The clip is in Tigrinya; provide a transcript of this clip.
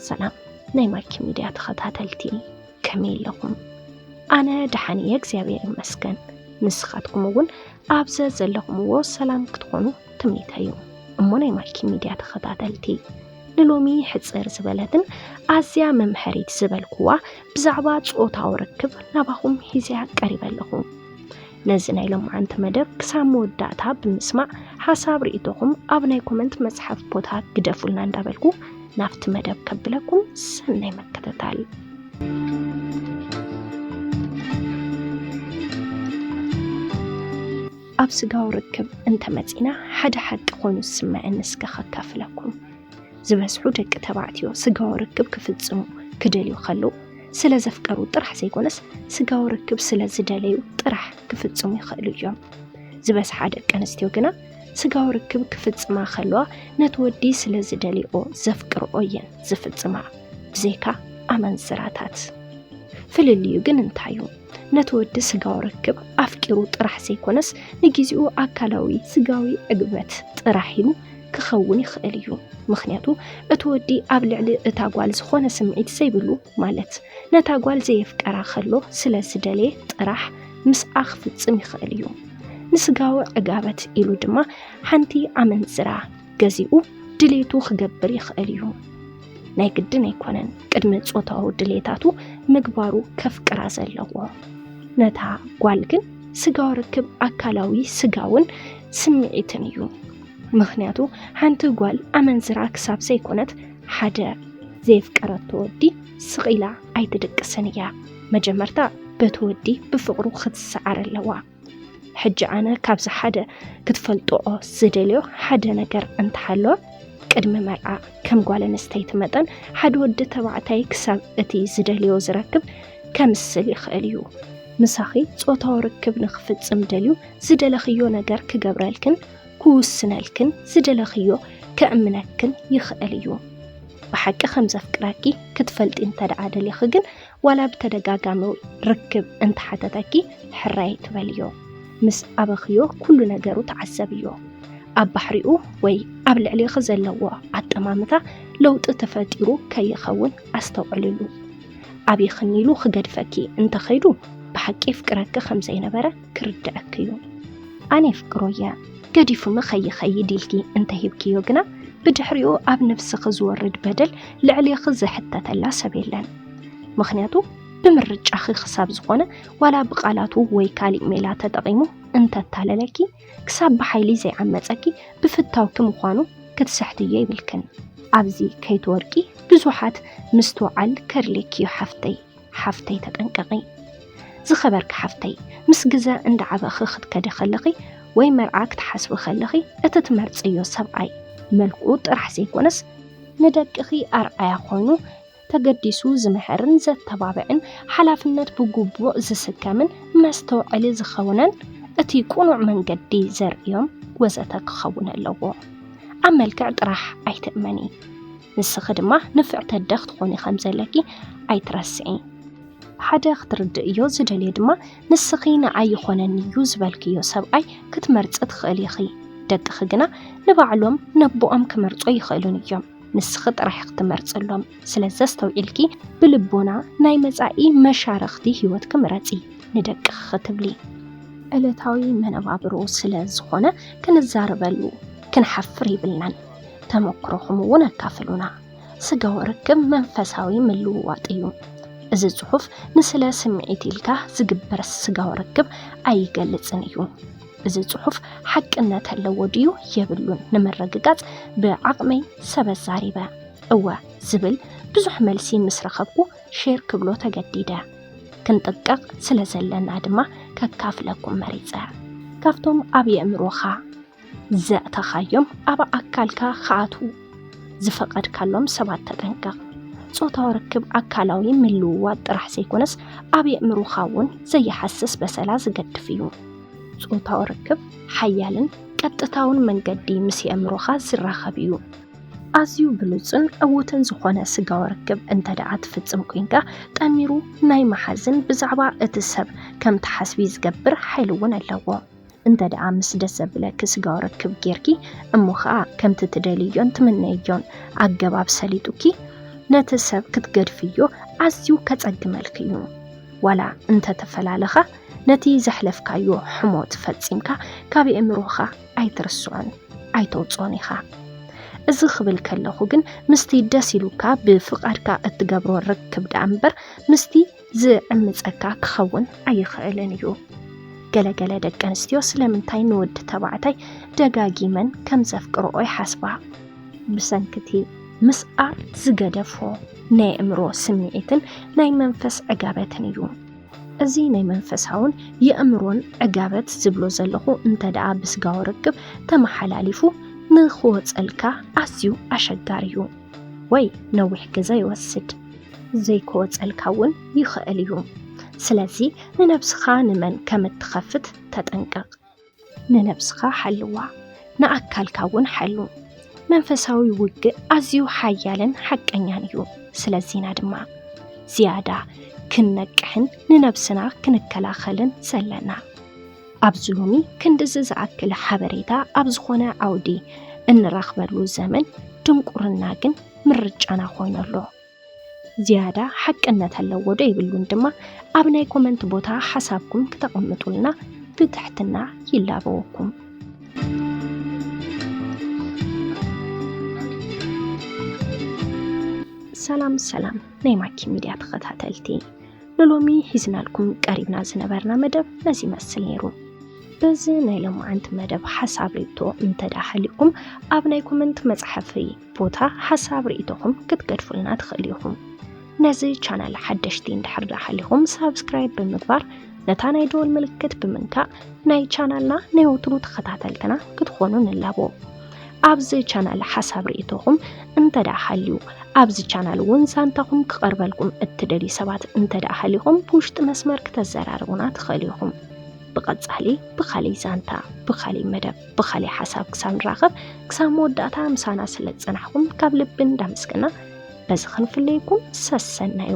ሰላም ናይ ማኪ ሚድያ ተኸታተልቲ፣ ከመይ ኣለኹም? ኣነ ደሓን እየ፣ እግዚኣብሔር ይመስገን። ንስኻትኩም እውን ኣብ ዘዘለኹምዎ ሰላም ክትኾኑ ትምኒተይ እዩ። እሞ ናይ ማኪ ሚድያ ተኸታተልቲ፣ ንሎሚ ሕጽር ዝበለትን ኣዝያ መምሀሪት ዝበልኩዋ ብዛዕባ ጾታዊ ርክብ ናባኹም ሒዘያ ቀሪበ ኣለኹ። ነዚ ናይ ሎማዓንቲ መደብ ክሳብ መወዳእታ ብምስማዕ፣ ሓሳብ ርእይቶኹም ኣብ ናይ ኮመንት መጽሓፍ ቦታ ግደፉልና እንዳበልኩ፣ ናብቲ መደብ ከብለኩም፣ ሰናይ ምክትታል። ኣብ ስጋዊ ርክብ እንተመጺና፣ ሓደ ሓቂ ኮይኑ ዝስምዐኒ እስከ ከካፍለኩም። ዝበዝሑ ደቂ ተባዕትዮ ስጋዊ ርክብ ክፍጽሙ ክደልዩ ከለዉ፣ ስለ ዘፍቀሩ ጥራሕ ዘይኮነስ፣ ስጋዊ ርክብ ስለ ዝደለዩ ጥራሕ ክፍጽሙ ይኽእሉ እዮም። ዝበዝሓ ደቂ ኣንስትዮ ግና፣ ስጋዊ ርክብ ክፍጽማ ከለዋ፣ ነቲ ወዲ ስለ ዝደልይኦ፣ ዘፍቅርኦ እየን ዝፍጽማ፣ ብዘይካ ኣመንዝራታት። ፍልልዩ ግን እንታይ እዩ? ነቲ ወዲ ስጋዊ ርክብ ኣፍቂሩ ጥራሕ ዘይኮነስ፣ ንግዜኡ ኣካላዊ ስጋዊ ዕግበት ጥራሕ ኢሉ ክኸውን ይኽእል እዩ። ምኽንያቱ፣ እቲ ወዲ ኣብ ልዕሊ እታ ጓል ዝኾነ ስምዒት ዘይብሉ፣ ማለት ነታ ጓል ዘየፍቀራ ከሎ ስለ ዝደለየ ጥራሕ ምስኣ ክፍጽም ይኽእል እዩ። ንስጋዊ ዕጋበት ኢሉ ድማ ሓንቲ ኣመንዝራ ገዚኡ ድሌቱ ክገብር ይኽእል እዩ። ናይ ግድን ኣይኮነን ቅድሚ ጾታዊ ድሌታቱ ምግባሩ ከፍቅራ ዘለዎ። ነታ ጓል ግን ስጋዊ ርክብ ኣካላዊ ስጋውን ስምዒትን እዩ። ምኽንያቱ ሓንቲ ጓል ኣመንዝራ ክሳብ ዘይኮነት ሓደ ዘየፍቀረቶ ወዲ ስቕ ኢላ ኣይትድቅስን እያ። መጀመርታ በቲ ወዲ ብፍቕሩ ክትሰዓር ኣለዋ። ሕጂ ኣነ ካብዚ ሓደ ክትፈልጥኦ ዝደልዮ ሓደ ነገር እንተሃሎ፣ ቅድሚ መርዓ ከም ጓል ኣንስተይቲ መጠን ሓደ ወዲ ተባዕታይ ክሳብ እቲ ዝደልዮ ዝረክብ ከምስል ይኽእል እዩ። ምሳኺ ጾታዊ ርክብ ንኽፍጽም ደልዩ ዝደለኽዮ ነገር ክገብረልክን ክውስነልክን ዝደለኽዮ ከእምነክን ይኽእል እዩ። ብሓቂ ከም ዘፍቅረኪ ክትፈልጢ እንተ ደኣ ደሊኺ ግን፣ ዋላ ብተደጋጋሚ ርክብ እንተሓተተኪ፣ ሕራይ ኣይትበልዮ። ምስ ኣበኽዮ ኩሉ ነገሩ ተዓዘብዮ። ኣብ ባሕሪኡ ወይ ኣብ ልዕሌኺ ዘለዎ ኣጠማምታ ለውጢ ተፈጢሩ ከይኸውን ኣስተውዕልሉ። ኣቢኽኒ ኢሉ ክገድፈኪ እንተኸይዱ፣ ብሓቂ የፍቅረኪ ከም ዘይነበረ ክርድኣኪ እዩ። ኣነ የፍቅሮ እየ፣ ገዲፉኒ ከይኸይድ ኢልኪ እንተሂብክዮ ግና፣ ብድሕሪኡ ኣብ ነብስኺ ዝወርድ በደል ልዕሌኺ ዝሕተተላ ሰብ የለን። ምኽንያቱ፣ ብምርጫኺ ክሳብ ዝኾነ፣ ዋላ ብቓላቱ ወይ ካሊእ ሜላ ተጠቒሙ እንተታለለኪ፣ ክሳብ ብሓይሊ ዘይዓመጸኪ ብፍታውኪ ምዃኑ ክትስሕትዮ የብልክን። ኣብዚ ከይትወድቂ ብዙሓት ምስትውዓል ከድልየኪ እዩ ሓፍተይ። ሓፍተይ ተጠንቀቒ። ዝኸበርኪ ሓፍተይ፣ ምስ ግዘ እንዳዓበኺ ክትከዲ ከለኺ ወይ መርዓ ክትሓስቢ ከለኺ፣ እቲ ትመርጽዮ ሰብኣይ መልክኡ ጥራሕ ዘይኮነስ፣ ንደቅኺ ኣርኣያ ኮይኑ፣ ተገዲሱ ዝምሕርን ዘተባብዕን፣ ሓላፍነት ብግቡእ ዝስከምን መስተውዐሊ ዝኸውነን፣ እቲ ቅኑዕ መንገዲ ዘርእዮም ወዘተ ክኸውን ኣለዎ። ኣብ መልክዕ ጥራሕ ኣይትእመኒ። ንስኺ ድማ ንፍዕቲ ኣደ ክትኾኒ ከም ዘለኪ ኣይትረስዒ። ሓደ ክትርድእዮ ዝደልዮ ድማ፣ ንስኺ ንዓይ ይኾነኒ እዩ ዝበልክዮ ሰብኣይ ክትመርጺ ትኽእሊ ኢኺ። ደቅኺ ግና ንባዕሎም ነቦኦም ክመርጾ ይኽእሉን እዮም። ንስኺ ጥራሕ ኢኺ ትመርጽሎም። ስለዚ ኣስተውዒልኪ ብልቦና ናይ መጻኢ መሻርኽቲ ህይወትኪ ምረጺ፣ ንደቅኺ ክትብሊ። ዕለታዊ መነባብሮ ስለ ዝኾነ ክንዛረበሉ ክንሓፍር የብልናን። ተመክሮኹም እውን ኣካፍሉና። ስጋዊ ርክብ መንፈሳዊ ምልውዋጥ እዩ። እዚ ጽሑፍ ንስለ ስምዒት ኢልካ ዝግበር ስጋዊ ርክብ ኣይገልጽን እዩ። እዚ ጽሑፍ ሓቅነት ኣለዎ ድዩ የብሉን ንምርግጋጽ ብዓቕመይ ሰብ ኣዛሪበ። እወ ዝብል ብዙሕ መልሲ ምስ ረኸብኩ ሼር ክብሎ ተገዲደ። ክንጥንቀቕ ስለ ዘለና ድማ ከካፍለኩም መሪጸ። ካብቶም ኣብ የእምሮኻ ዘእተኻዮም ኣብ ኣካልካ ክኣትዉ ዝፈቐድካሎም ሰባት ተጠንቀቕ። ጾታዊ ርክብ ኣካላዊ ምልውዋጥ ጥራሕ ዘይኮነስ፣ ኣብ የእምሮኻ እውን ዘየሃስስ በሰላ ዝገድፍ እዩ። ጾታዊ ርክብ ሓያልን ቀጥታውን መንገዲ ምስ የእምሮኻ ዝራኸብ እዩ። ኣዝዩ ብሉጽን ዕዉትን ዝኾነ ስጋዊ ርክብ እንተ ደኣ ትፍጽም ኮይንካ፣ ጠሚሩ ናይ መሓዝን ብዛዕባ እቲ ሰብ ከም ትሓስቢ ዝገብር ሓይሊ እውን ኣለዎ። እንተ ደኣ ምስ ደስ ዘብለኪ ስጋዊ ርክብ ጌርኪ፣ እሞ ኸኣ ከምቲ ትደልዮን ትምነዮን ኣገባብ ሰሊጡኪ፣ ነቲ ሰብ ክትገድፍዮ ኣዝዩ ከጸግመልኪ እዩ። ዋላ እንተተፈላለኻ፣ ነቲ ዘሕለፍካዮ ሕሞት ፈጺምካ ካብ ኣእምሮኻ ኣይትርስዖን፣ ኣይተውጽኦን ኢኻ። እዚ ክብል ከለኹ ግን ምስቲ ደስ ኢሉካ ብፍቓድካ እትገብሮ ርክብ ደኣ እምበር ምስቲ ዝዕምጸካ ክኸውን ኣይኽእልን እዩ። ገለ ገለ ደቂ ኣንስትዮ ስለምንታይ ንወዲ ተባዕታይ ደጋጊመን ከም ዘፍቅርኦ ይሓስባ? ብሰንክቲ ምስኣ ዝገደፎ ናይ ኣእምሮ ስምዒትን ናይ መንፈስ ዕጋበትን እዩ። እዚ ናይ መንፈሳውን የእምሮን ዕጋበት ዝብሎ ዘለኹ እንተ ደኣ ብስጋዊ ርክብ ተመሓላሊፉ ንኽወጸልካ ኣዝዩ ኣሸጋሪ እዩ፣ ወይ ነዊሕ ግዘ ይወስድ። ዘይክወጸልካ እውን ይኽእል እዩ። ስለዚ ንነብስኻ ንመን ከም እትኸፍት ተጠንቀቕ። ንነብስኻ ሓልዋ፣ ንኣካልካ እውን ሓሉ። መንፈሳዊ ውግእ ኣዝዩ ሓያልን ሓቀኛን እዩ። ስለዚና ድማ ዝያዳ ክንነቅሕን ንነብስና ክንከላኸልን ዘለና። ኣብዚ ሎሚ ክንድዚ ዝኣክል ሓበሬታ ኣብ ዝኾነ ዓውዲ እንረኽበሉ ዘመን ድንቁርና ግን ምርጫና ኮይኑ ኣሎ። ዝያዳ ሓቅነት ኣለዎ ዶ የብሉን ድማ ኣብ ናይ ኮመንት ቦታ ሓሳብኩም ክተቐምጡልና ብትሕትና ይላበወኩም። ሰላም ሰላም ናይ ማኪ ሚድያ ተኸታተልቲ፣ ንሎሚ ሒዝናልኩም ቀሪብና ዝነበርና መደብ ነዚ ይመስል ነይሩ። በዚ ናይ ሎማዓንቲ መደብ ሓሳብ ርእቶ እንተ ደኣ ሃሊኩም ኣብ ናይ ኮመንት መጽሓፊ ቦታ ሓሳብ ርእቶኹም ክትገድፉልና ትኽእሉ ኢኹም። ነዚ ቻናል ሓደሽቲ እንድሕር ደኣ ሃሊኹም ሳብስክራይብ ብምግባር ነታ ናይ ደወል ምልክት ብምንካእ ናይ ቻናልና ናይ ወትሩ ተኸታተልትና ክትኾኑ ንላቦ። ኣብዚ ቻናል ሓሳብ ርእቶኹም እንተ ደኣ ሃልዩ፣ ኣብዚ ቻናል እውን ዛንታኹም ክቐርበልኩም እትደልዩ ሰባት እንተ ደኣ ሃሊኹም ብውሽጢ መስመር ክተዘራርቡና ትኽእሉ ኢኹም። ብቐጻሊ ብኻልእ ዛንታ፣ ብኻልእ መደብ፣ ብኻልእ ሓሳብ ክሳብ ንራኸብ፣ ክሳብ መወዳእታ ምሳና ስለ ዝጸናሕኩም ካብ ልቢ እንዳመስገና በዚ ክንፍለየኩም ሰሰናዩ።